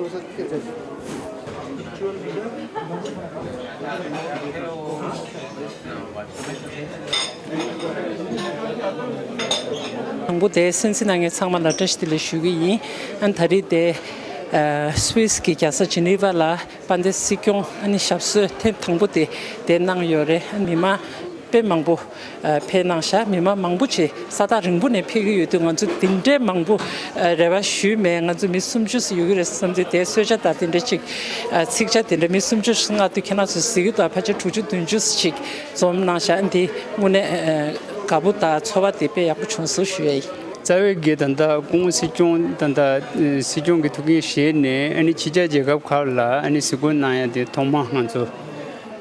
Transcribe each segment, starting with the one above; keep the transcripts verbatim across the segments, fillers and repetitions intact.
དང་པོ་དེ་གསན་གཟིགས་གནང་མཁན་ཚང་མ་ལ་བཀྲ་ཤིས་བདེ་ལེགས་ཞུ་གི་ཡིན། ཨ་ནི་ད་རེས་དེ་ཨ་སུད་སི་གི་རྒྱལ་ས་ཇི་ནི་ཝ་ལ་དཔལ་ལྡན་སྲིད་སྐྱོང་ཨ་ནི་ཞབས་སོར་ཐེངས་དང་པོ་དེ་དེ་གནང་ཡོད་རེད། ཨ་ནི་མི་མང་དཔེ་མང་པོ་ཨ་ཕེབས་གནང་ཤག་མི་མང་མང་པོ་ཅིག་ས་ཐག་རིང་པོ་ནས་ཕེབས་ཀྱི་ཡོད་དུས་ང་ཚོ་དེ་འདྲའི་མང་པོ་ཨ་རེ་བ་ཞུས་མེད། ང་ཚོ་མི་སུམ་ཅུ་ཙམ་ཡོད་ཀྱི་རེད་བསམ་དུས་དེ་གསོལ་ཇ་དང་དེ་འདྲ་ཅིག་ཨ་ཚིག་ཇ་དེ་འདྲ་མི་སུམ་ཅུ་ཙམ་མངགས་དུས་ཁྱེད་རང་ཚོས་གཟིགས་ཀྱི་འདུག་ཕལ་ཆེར་དྲུག་ཅུ་བདུན་ཅུ་ཙམ་ཅིག་འཛོམས་གནང་ཤག་འདི་དངོས་གནས་ཨ་དགའ་པོ་དང་ཚོར་བ་དེ་དཔེ་ཡག་པོ་བྱུང་སོང་ཞུ་ཡ་ཡིན། རྩ་བའི་གི་ད་ལྟ་སྐུ་ངོ་སྲིད་སྐྱོང་ད་ལྟ་སྲིད་སྐྱོང་གི་ཐུགས་འགན་བཞེས་ནས་ཨ་ནི་ཕྱི་རྒྱལ་རྒྱལ་ཁབ་ཁག་ལ་ཨ་ནི་གཟིགས་སྐོར་གནང་ཡ་དེ་ཐོག་མ་ང་ཚོ་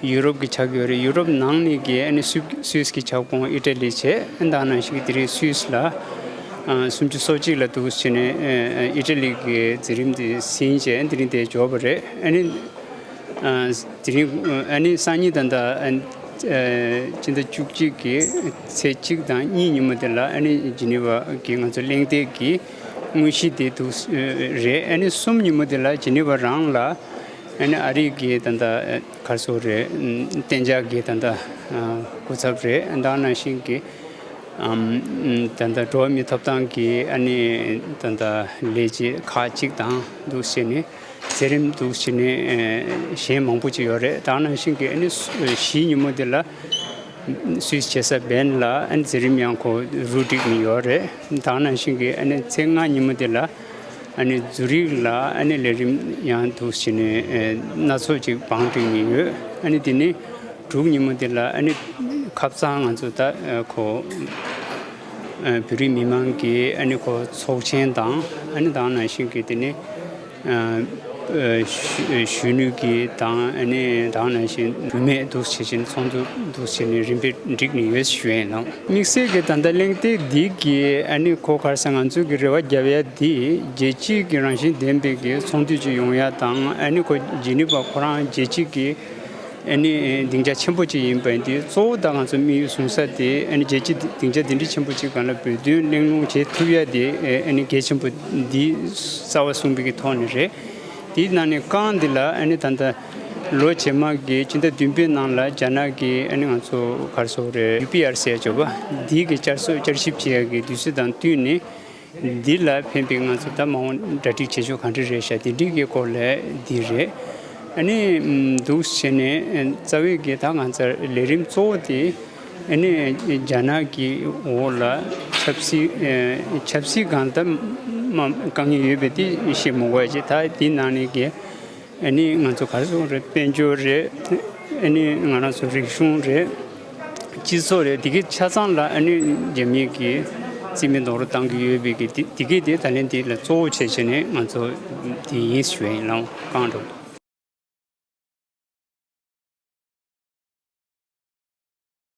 ཡུ་རོབ་ཀྱི་ཆགས་ཡོད་རེད། ཡུ་རོབ་ནང་ནས་གི་ཨ་ནི་སུད་སུད་སི་གི་ཁྱབ་ཁོངས་ཨི་ཊ་ལི་བྱས། ཨ་ནི་ད་ནང་བཞིན་གི་དེ་རིང་སུད་སི་ལ་ཨ་སུམ་ཅུ་སོ་གཅིག་ལ་འདུག་བྱས་ནས་ཨ་ཨི་ཊ་ལི་གི་མཛད་རིམ་དེ་ཟིན་བྱས་དེ་རིང་དེ་འབྱོར་བ་རེད། ཨ་ནི། ཨ་དེ་རིང་ཨ་ནི་སང་ཉིན་ད་ལྟ་ཨ་ཨ་སྤྱི་ཟླ་བཅུ་གཅིག་གི་ཚེས་གཅིག་དང་གཉིས་ཉིན་མོ་དེ་ལ་ཨ་ནི་ཇི་ནི་ཝ་གི་ང་ཚོ་གླེང་སྟེགས་ཀྱི་དངོས་གཞི་དེ་འདུག་རེད། ཨ་ནི་གསུམ་ཉིན་མོ་དེ་ལ་ཇི་ནི་ཝ་རང་ལ་ཨ་ནི་ཨ་རི་གི་ད་ལྟ་ག་རེ་ཟེར་དགོས་རེད། གཏན་འཇགས་ཀྱི་ད་ལྟ་སྐུ་ཚབ་རེད། ད་ནང་བཞིན་གྱི་ཨམ་ད་ལྟ་འགྲོ་བ་མིའི་ཐོབ་ཐང་གི་ཨ་ནི་ད་ལྟ་ལས་བྱེད་ཁག་ཅིག་དང་འདུག་བྱས་ནས། མཛད་རིམ་འདུག་བྱས་ནས་ཨེ་གཞན་མང་པོ་ཅིག་ཡོད་རེད། ད་ནང་བཞིན་གྱི་ཨ་ནི་སུ་བཞི་ཉིན་མོ་དེ་ལ་སུད་སི་རྒྱལ་ས་བྷན་ལ་ཨ་ནི་མཛད་རིམ་ཡང་ཁོ་རུ་བསྒྲིགས་ནས་ཡོད་རེད། ད་ནང་བཞིན་གྱི་ཨ་ནི་ཚེས་ལྔ་ཉིན་མོ་དེ་ལ་ཨ་ནི་ཛུ་རིག་ལ་ཨ་ནི་ལས་རིམ་ཡང་འདུག་བྱས་ནས་ཨེ་སྣ་ཚོགས་ཅིག་བང་བསྒྲིགས་ནས་ཡོད། ཨ་ནི་དེ་ནས་དྲུག་ཉིན་མོ་དེ་ལ་ཨ་ནི་ཁ་སང་ང་ཚོ་ད་ཨེ་ཁོ་ཨེ་བོད་རིགས་མི་མང་གི་ཨ་ནི་ཁོ་ཚོགས་ཆེན་དང་། ཨ་ནི་ད་ནང་བཞིན་གྱི་དེ་ནས་ཨ་ཨ་གཞོན་ནུ་གི་དང་ཨ་ནི་ད་ནང་བཞིན་བུད་མེད་འདུག་བྱེད་བཞིན་ཚོགས་འདུ་འདུག་བྱེད་ནས་རིམ་པས་བསྒྲིགས་ནས་ཡོད་ཞུ་ཡས་ཡིན་ནོ། དམིགས་བསལ་གྱི་ད་ལྟ་གླེང་སྟེགས་འདི་གི་ཨ་ནི་ཁོ་ག་རེ་ཟེར་ང་ཚོ་གི་རེ་བ་རྒྱབ་ཡ་འདི་རྒྱལ་སྤྱིའི་གི་རང་བཞིན་ལྡན་པའི་གི་ཚོགས་འདུ་ཅིག་ཡོང་ཡ་དང་། ཨ་ནི་ཁོ་ཇི་ནི་ཝ་ཁོ་རང་རྒྱལ་སྤྱི་གི་ཨ་ནི་སྡིངས་ཆ་ཆེན་པོ་ཅིག་ཡིན་པ་འདི་གཙོ་བོ་ད་ང་ཚོ་དམིགས་ཡུལ་བཟུང་ས་དེ་ཨ་ནི་རྒྱལ་སྤྱི་སྡིངས་ཆ་འདི་འདྲ་ཆེན་པོ་ཅིག་སྒང་ལ་བོད་དོན་གླེང་སློང་བྱེད་ཐུབ་ཡ་དེ་ཨ་ནི་གལ་ཆེན་པོ་འདི་རྩ་བ་བཟུང་པའི་གི་ཐོག་ནས་རེད། དེའི་ནང་ནས་རྐང་འདི་ལ་ཨ་ནི་ད་ལྟ་ལོ་རྗེས་མ་གི་ཕྱི་ཟླ་བདུན་པའི་ནང་ལ་རྒྱ་ནག་གི་ཨ་ནི་ང་ཚོ་ག་རེ་ཟེར་དགོས་རེད། ཡུ་པི་ཨར་ཟེར་ཡ་ཅིག་ཡོད་པ། འདི་གི་བསྐྱར་གསོ་བསྐྱར་ཞིབ་བྱེད་ཡ་གི་དུས་ཚོད་དང་བསྟུན་ནས། འདི་ལ་ཕན་པའི་ང་ཚོ་ད་མ་འོངས་གྲ་སྒྲིག་བྱེད་ཕྱོགས་གང་འདྲ་རེད་ཤག་དེ་འདྲའི་གི་སྐོར་ལ་འདི་རེད། ཨ་ནི་འདུག་བྱས་ནས་རྩ་བའི་གི་ད་ང་ཚོ་ལས་རིམ་གཙོ་བོ་དེ་ཨ་ནི་རྒྱ་ནག་གི་འོག་ལ་ཆབ་སྲིད་ཆབ་སྲིད་སྒང་ད་མ་དཀའ་ངལ་ཡོད་པའི་དེ་བཤད་མི་དགོས་ཅེས། ད་དེའི་ནང་ནས་གི་ཨ་ནི་ང་ཚོ་ག་རེ་ཟེར་དགོས་རེད། དཔལ་འབྱོར་རེད། ཨ་ནི་ང་རང་ཚོ་རིག་གཞུང་རེད། སྤྱི་ཚོགས་རེད། འདི་གའི་ཆ་ཚང་ལ་ཨ་ནི་རྒྱ་མི་གི་རྩིས་མེད་རྡོག་རོལ་བཏང་གི་ཡོད་པའི་གི་འདི་འདི་གའི་དེ་ད་ལན་འདི་ལ་གཙོ་བོ་བྱས་བྱས་ནས་ང་ཚོ་འདི་ཡིན་ཞུ་ཡ་ཡིན་ལགས། རྐང་འགྲོ།